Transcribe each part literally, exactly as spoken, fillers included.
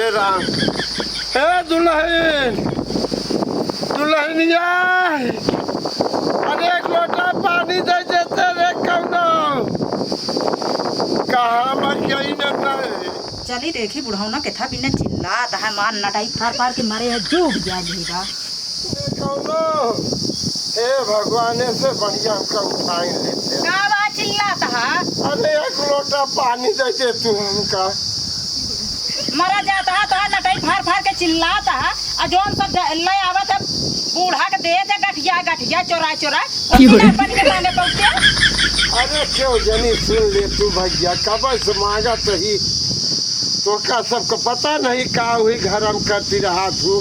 राम। ए दुल्हन, दुल्हनिया, अरे एक लोटा पानी दे देते रे कौनो। कहाँ मर गई न रे? चली देखी बुढ़ौना केथा बिना चिल्लात है, मार नटाई फार फार के मारे है, जो उबिया गई बा। ए कौनो, हे भगवान, ऐसे बढ़िया हमका उठाई लेते। का बा चिल्लात है? अरे एक लोटा पानी दे दे तू हमका। मरा जात है, तोहार नटई फार फार के चिल्लात है, आ जौन सब ज-, ले आवत है, बूढ़ा के दे दे गठिया, गठिया चोरा चोरा, की हो रे? अपन के मांगे पहुंचे। अरे क्यों जनी सुन ले तू भैया, कब से मांगत ही, तोका सबको पता नहीं का हुई घर हम करती रहा तू।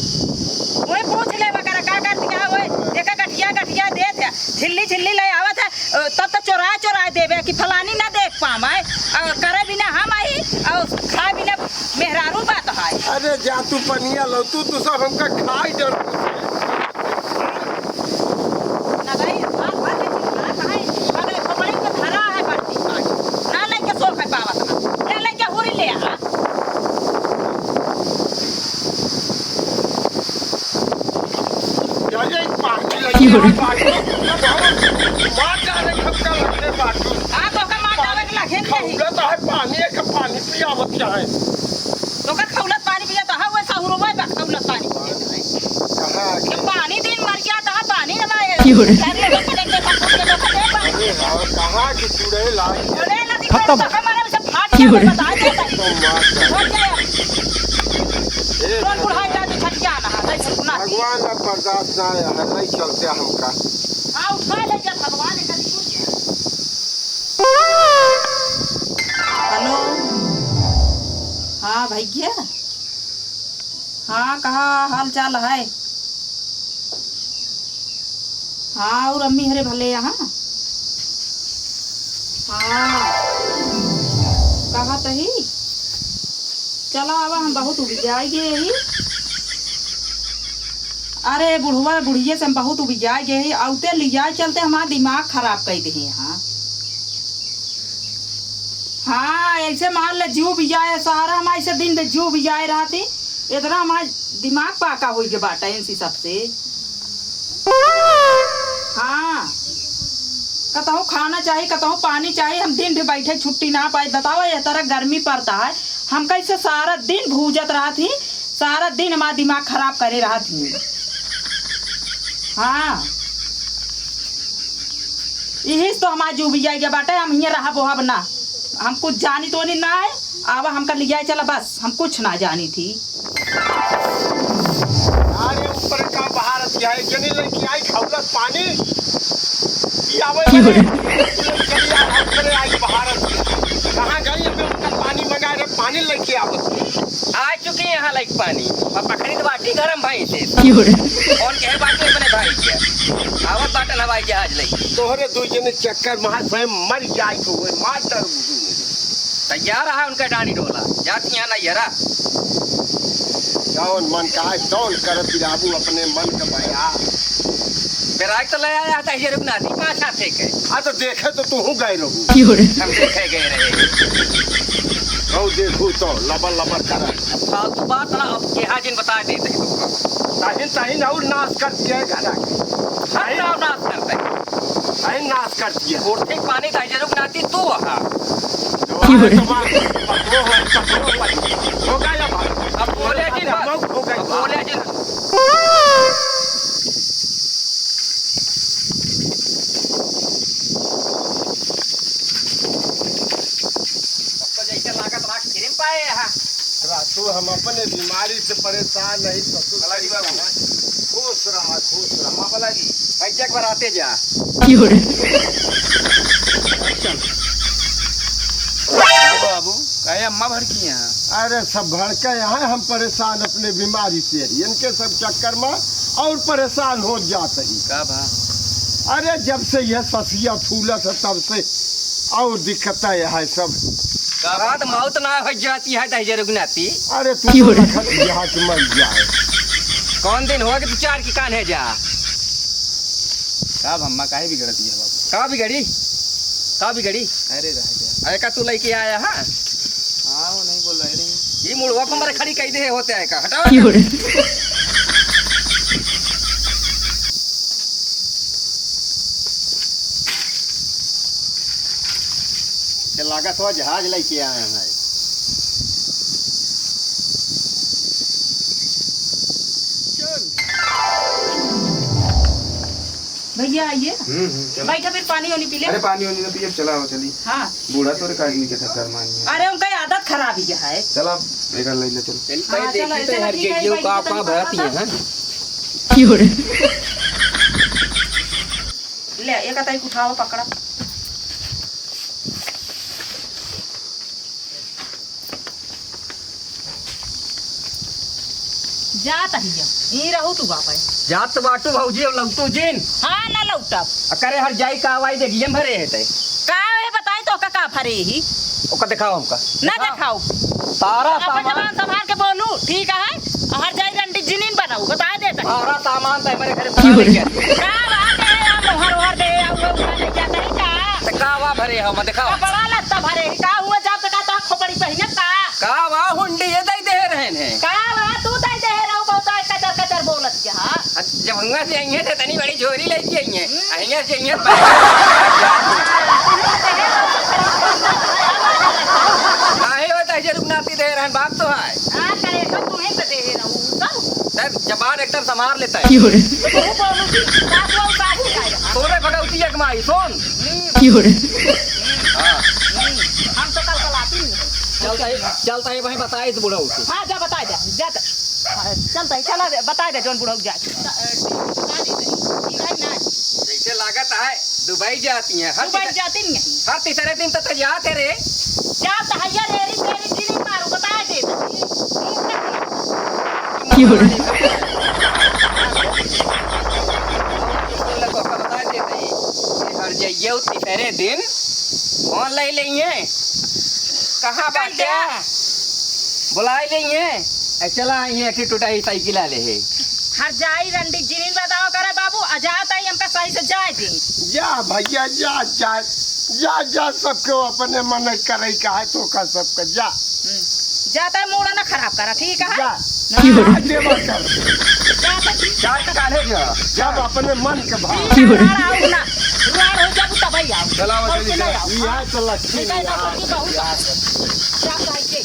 वही पूछ ले बकर, का करती है, वही एक गठिया, गठिया दे दे, झिल्ली, झिल्ली ले आवत है, अ, तब तो चोरा चोरा देवे कि फलानी ना देख पावे, अ, करे बिना हम आई, अ, खाए बिना मेहरारू बात है। अरे जा तू पनिया लो, तू, तू सब हमका खाई डर। ना भाई, हाथ भर के चिल्ला, काहे? अगले खोपड़ी में धरा है बाल्टी। ना लेके सो के पावत ना। ले लेके हुरी ले आ। अरे पानी लगी है, बाटू। मार डाले खक्का लगने बाटू। आ, तो का मार डाले के लगे नहीं। खौलत है पानी, एक पानी पियावत चाहे। तो का खौलत पानी पिया तो हाँ, वैसा हुरवा बा खौलत पानी। कहाँ के? पानी दिन मर गया था, पानी ना आए। क्यों रे? अरे, लोग के देख, देख, देख, देख, देख, पानी। अरे, हाँ, कहाँ की चुड़ैल आई? अरे, ना दिखा, खत्म। तो हमारे में से फाट क्यों रे? बता दे, तो मार डाले। फट गया। ए, कौन बुढ़ा जाती छठिया ना, नहीं सुना। भगवान अब बर्दाश्त ना आया है, नहीं चलते हमका। हाँ, उठा ले जा भगवान, एक आदमी उठ जा। हेलो, हाँ भैया, हाँ, कहा हाल चाल है? हाँ, और अम्मी हरे भले यहाँ? हाँ, कहा तही? चला आवा, हम बहुत उबिजाई गए ही। अरे बुढ़वा बुढ़िए से हम बहुत उबिजाई गए ही, औते लिया चलते हमारा दिमाग खराब कर दे यहाँ। हाँ, ऐसे मान ले जीव उबिजाए, सारा हम ऐसे दिन भर जीव उबिजाए रहती। इतना हमार दिमाग पाका होई के बाटा इनसी सबसे। हाँ, कतहु खाना चाही, कतहु पानी चाही, हम दिन भर बैठे छुट्टी ना पाए। बतावा, यह तरह गर्मी पड़ता है, हम कैसे सारा दिन भूजत रहत ही, सारा दिन हमार दिमाग खराब करे रहत ही। हाँ, यही से तो हमार जीव उबिया गया बाटे, हम हियाँ रहब ओहब ना। हम कुछ जानी तो नहीं ना है, आवा हमका लिया चला, बस हम कुछ ना जानी थी। अरे ऊपर का बहारत है, जनी लड़की आई खौलत पानी पियावे की वाले। बोले? चली आ, हम करे आई बहारत। कहाँ गई? अबे उनका पानी मंगा रहे, पानी लेके आवत। आ चुकी यहाँ लाइक पानी, और पकड़ी तो बाटी गरम भाई से। की बोले? कौन कहे बाटी अपने भाई के? आवत बाटन हवाई जहाज लई। तोहरे दू जने चक्कर में हाथ में मर जाए तो वो मार डाल। तैयार रहा उनका डांडी डोला, जात यहाँ नहीं हरा। जौन मन का है, तौन करत रहबू अपने मन का बया। बेराग तो ले आया था ये रुकना थी पाँच हाथ एक है। आ तो देखे तो तू हूँ गए रहू। की हो रे? हम देखे गए रहे। कहूँ देखू तो लबर लबर करा। अब फालतू बात ना, अब केहा जिन बता देते हैं तुमको। ताहिन, ताहिन और नाश कर दिया है घरा के। हम ताहिन नाश करते हैं। ताहिन नाश कर दिया। कोठे पानी ताहिन जरूर बनाती तू वहाँ। जो की हो रे? है तो बात, वो है, तो वो है। हो गया बात। अब बोले जिन बात। हो गई अब बात। बोले जिन। अब तो जैसे लागत रहा, किरिम पाए यहाँ। रातू, हम अपने बीमारी से परेशान नहीं, ससुर भला जी बाबू। खुश रहा, खुश रहा। अम्मा भला जी, भाई, एक बार आते जा। की हो रे? बाबू, काहे अम्मा भड़की हैं? अरे, सब भड़के हैं, हम परेशान अपने बीमारी से ही। इनके सब चक्कर में और परेशान हो जाते ही। का भा? अरे, जब से यह ससिया फूलत है, तब से और दिक्कत है सब। का बात, मौत ना हो जाती है, दहिजर उगनाती। अरे, तू की हो तो रे? रखत यहाँ से मर जाए। कौन दिन हुआ कि तू चार की कान है जा? का भम्मा, काहे बिगड़ती है बाबू? का बिगड़ी? का बिगड़ी? अरे, रह गया। अरे, का तू लेके आया है? हाँ, वो नहीं बोल रहे, नहीं। ये मुड़वा पर हमारे खड़ी कई दे होते हैं का? हटाओ। क्यों रे? ये लागत हो जहाज लेके आए हैं। भैया आइए। हम्म, हम्म, चलो। बैठा, फिर पानी वानी पी ले। अरे, पानी वानी ना पिए, चला हो, चली। हाँ। बूढ़ा तोरे का आदमी के थकर मानी है। अरे, उनका आदत खराब ही है। चला, एक ले ले, चलो। हाँ, चलो, चलो, ठीक है, का, का भरती है, हैं? क्यों रे? ले, एक ताई उठाओ, पकड़ा। जात हिया, ई रहू तू बापे। जात बाटू भौजी, अब लौटू जिन। हाँ, ना लौटब। आ करे हर जाई का आवाई दे गियम भरे है तै। का है बताई तो का, का भरे ही? ओका देखाओ हमका। ना देखाओ। देखाओ। सारा अपन सामान। जबान संभाल के बोलू, ठीक है? हर जाई रंडी जिनिन बनाऊ, बताए देता। सारा सामान तै मेरे घरे क्यों रे? का बात है, आप हर हर दे, आप वो उठा ले क्या करी का? तो का वा भरे हो, मैं देखाओ। कपड़ा लत्ता भरे, का हुआ जात का तो खोपड़ी पहिने का? का वा हुंडी ये दई दे रहन है। का वा तू दई दे रहो, बहुत कचर कचर बोलत क्या? अच्छा, जब हुआ से आई है तो तनी बड़ी झोरी लेके आई है। हम्म। आई है से आई है। काहे हो तैसे रुकनाती दे रहन, बात तो है। हाँ, करे तो तुम्हें तो दे रहा हूँ, तब? तब जबान एकदम संभाल लेता है। क्यों रे? तो तू बोलू थी, बात वो बात ही आया। तोरे भगवती एक माई, सुन। हम्म। क्यों रे? हाँ। हम तो कल कल आती नहीं है। चलता है, चलता है, वहीं बताए तो बुढ़ऊ से। हाँ, जा बताए दे, जा त-, हाँ, चलता है, चला दे, बताए दे, जौन बुढ़ऊ जाए। त-, अ, बताए दे, ठीक है ना? जैसे लागत है, दुबई जाती हैं, हर दुबई तीसरे, जाती नहीं है। हर तीसरे दिन तो, तो जाते रे। जा त हैया रे, रे, रे, रे, रे, मारू, बताए दे। क्यों रे? तुम लोग को बता देते हैं कि हर जाइए तीसरे दिन फोन ले लेंगे। कहाँ कल बाटे? जा। बुलाई लेंगे। ए, चला आइए, एक ठे टूटा ही साइकिल आ ले है। हर जाई रंडी जिनिन बताओ करे बाबू, आ जात आई हमका सही से जाए दे। जा भैया, जा, जा, जा, जा, सबके अपने मन करे का है तो का सबका जा। हम्म। जाता है, मूड ना खराब करा, ठीक है? जा। ना। क्यों? जा, जेवा कर। जाता है। जा, काहे जा? जब अपने मन के भाव। ठीक है, रुआर आओ ना। रुआर हो जाबू तब ही आओ। चला, वो और चली से जा। नहीं आओ। यहाँ तो लक्ष्मी नहीं, नहीं, नहीं, यहाँ। नहीं, बहुत बात है। क्या कहे के?